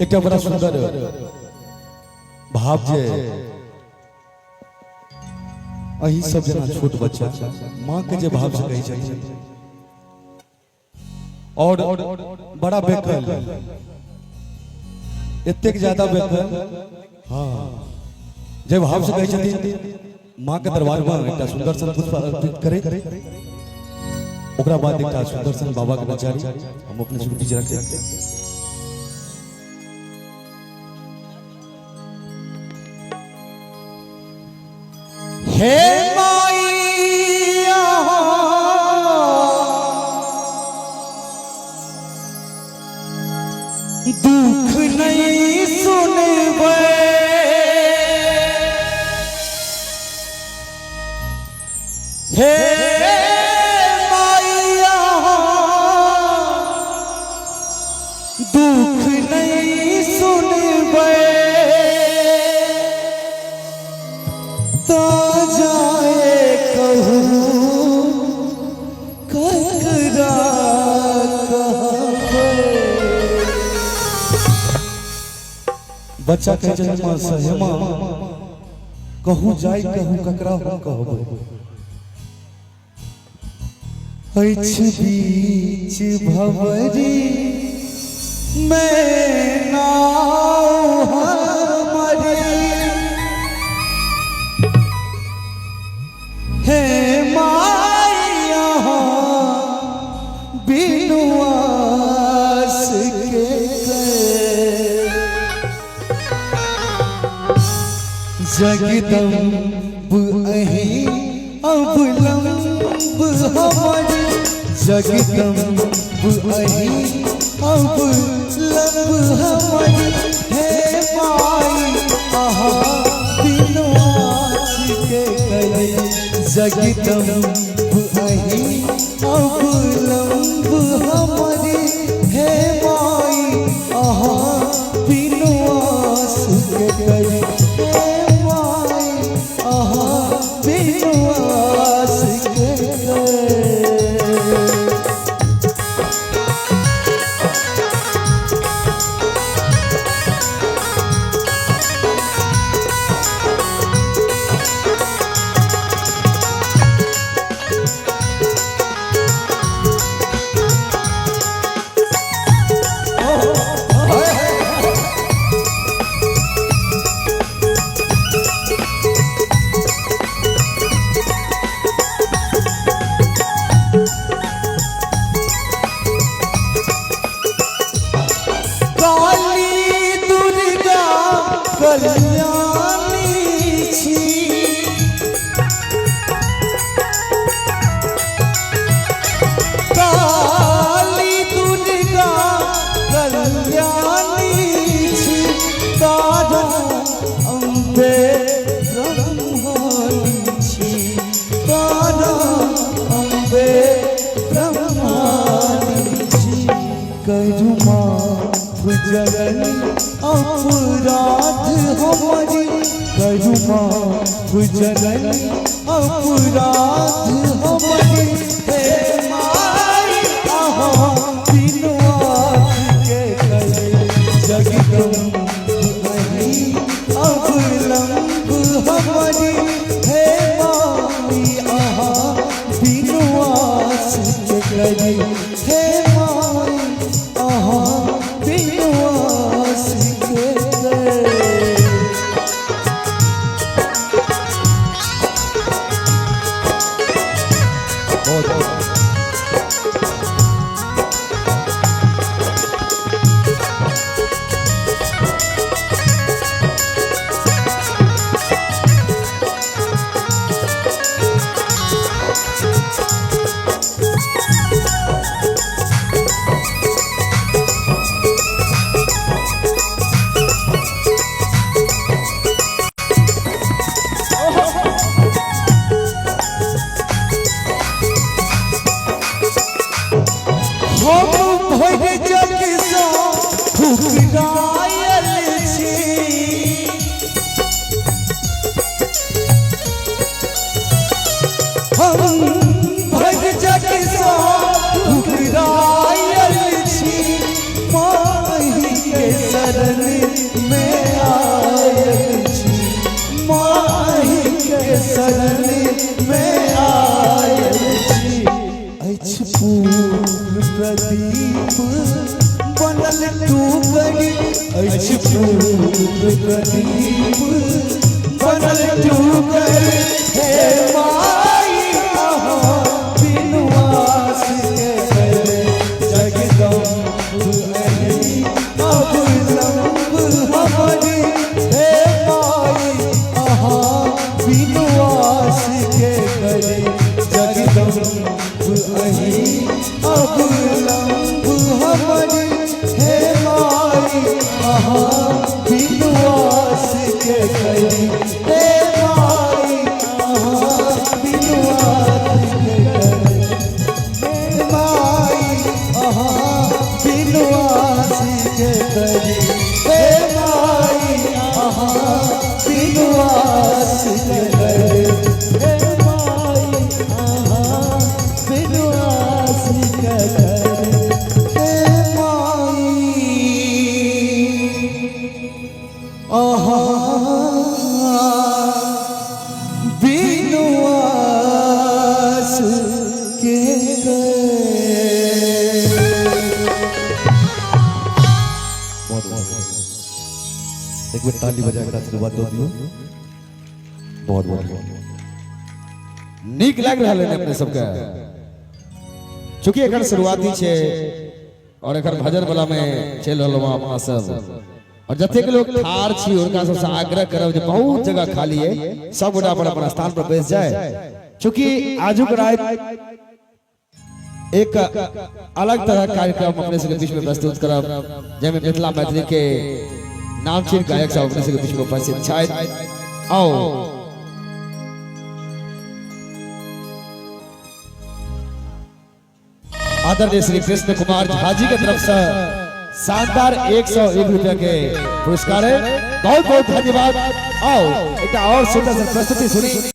एकटा बड़ा सुंदर भाव जे अही सब जेना छोट बच्चा माँ के जे भाव से कहै छथिन और बड़ा बेकल, एतेक ज्यादा बेकल, हाँ, जे भाव से कहै छथिन माँ के दरबार में एकटा सुंदर सन पुष्प अर्पित करे, ओकरा बाद एकटा सुंदर सन बाबा के नचारी हम अपने सुन बीच रखे। हे माइया दुख नहीं सुनबै, हे माइया दुख नहीं सुनबै, तो जाए कहूँ ककरा कहबै। बच्चा कहै छै माँ से, हे माँ कहूँ जाय कहूँ ककरा हम कहबै। अछि बीच भवरी में नाव हमारी, हे माया बिनु आस के जगदम्ब अहीं अवलंब हमारी, जगदम्ब अहीं अवलंब हमारी, हे माई आहा बिनु आस के करे, जगदम्ब अहीं अवलंब हमारी, हे माई आहा बिनु आस के करे, हे माई आहा बिनु आस के करे। काली दुर्गा कल्याणी छी, काली दुर्गा कल्याणी छी, तारा अम्बे ब्रह्माणी छी, तारा अम्बे ब्रह्माणी छी, करू माफ जननी अपराध हमारी, करू माफ जननी अपराध हमारी, हे माई आहा बिनु आँख के करे, जगदम्ब अहीं अवलंब हमारी, हे माई आहा बिनु आस के करे, हे माई आहा बिनु आस के करे। बहुत हम भरि जग सँ ठुकरायल छी, हम भरि जग सँ ठुकरायल छी, माही के शरण में आयल छी, माँ अहीं के शरण में आयल छी। अछि पूर प्रदीप बनल टुकड़ी, अछि पूर प्रदीप बनल टुकड़ी। हे माई अहाँ बिनु आस के करे जगदम्ब अहीं अवलम्ब हमरी। हे माई अहाँ बिनु आस के करे जगदम्ब अहीं अवलम्ब हमरी। हे माई अहाँ बिनु आस के करी, हे माई अहाँ बिनु आस के करी, हे माई अहाँ बिनु आस के करी, हे माई अहाँ बिनु आस के करी, हे माई अहाँ बिनु आस के करी, हे माई अहाँ बिनु आस के करे। बहुत बहुत एक बार ताली बजाकर आशीर्वाद दो दियो। बहुत बहुत नीक लागि रहल है अपने सबके। चूंकि एकर शुरुआती छै और एकर भजन वाला में चलि रहल हूँ अपना सब, और जतेक लोग ठाड़ छी हुनका सबसे आग्रह करब जे बहुत जगह खाली है, सब गोटा अपन अपन स्थान पर बैस जाए। चूंकि आजुक राति एक अलग तरह के कार्यक्रम अपने सबके बीच में प्रस्तुत करब, जाहिमे मिथिला मैथिली के नामचीन गायक सब अपने सबके बीच में उपस्थित छथि। आओ आदरणीय श्री कृष्ण कुमार झा जी के तरफ से शानदार 101 रुपया के पुरस्कार है। बहुत बहुत धन्यवाद। आओ एक और सुंदर सा प्रस्तुति सुनी।